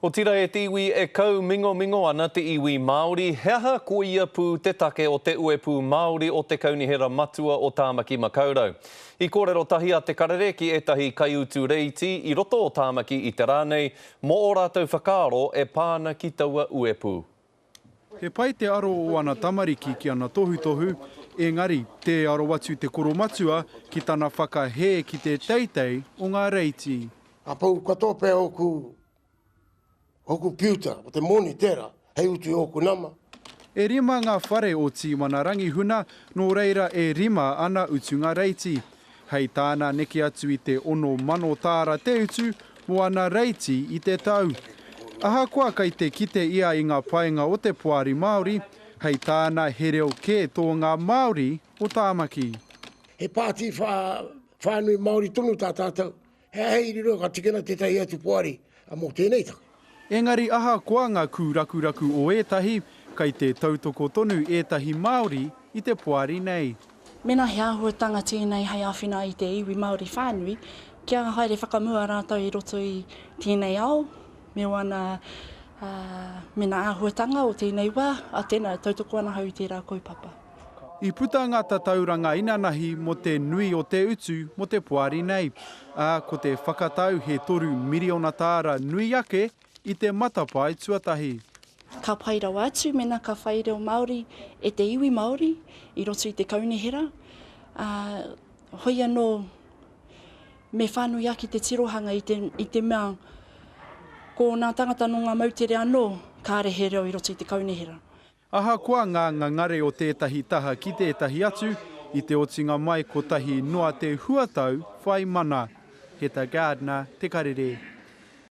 Otira e te iwi e kaumingomingo ana te iwi Māori, he aha koia pū te take o te uepū Māori o te Kaunihera Matua o Tāmaki Makaurau? I kōrero tahi a Te Karere ki ētahi kaiutu reiti i roto o Tāmaki i te rā nei mō ō rātou whakaaro e pā ana ki taua uepū. He pai te aro o ana tamariki ki ana tohutohu, engari, tē aro atu te koromatua ki tana whakahē ki te teitei o ngā reiti. Ka pau katoa pea ōku Ōku piuta, ko te moni tērā, hei utu i ōku nama. E rima ngā whare o Tīmana Rangihuna, nō reira e rima ana utunga reiti. Hei tāna neke atu i te 6,000 tāra te utu mō ana reiti i te tau. Ahakoa kei te kite ia i ngā painga o te Poari Māori, hei tāna he reo kē tō ngā Māori o Tāmaki. He pāti whānui Māori tonu tā tātou, He aha i riro ka tikina tētahi atu poari mō tēnei take? Engari ahakoa ngā kūrakuraku o ētahi, kei te tautoko tonu ētahi Māori i te poari nei. Mēnā he āhuatanga tēnei hei āwhina i te iwi Māori whānui, kia haere whakamua rātou i roto i tēnei ao me wana, mēnā āhuatanga o tēnei wā, ā, tēnā, tautoko ana ahau i tērā kaupapa. I puta ngā tatauranga inanahi mō te nui o te utu mō te poari nei, ā, ko te whakatau he 3 miriona tāra nui ake i te matapae tuatahi. Ka pai rawa atu mēnā ka whai reo Māori e te iwi Māori i roto i te kaunihera, ā, hoi anō me whānui ake te tirohanga i te, i te mea ko nā tangata nō ngā moutere anō kāre he reo i roto i te kaunihera. Ahakoa ngā ngangare o tētahi taha ki tētahi atu, i te otinga mai kotahi noa te huatau whai mana. Heta Gardner, Te Karere.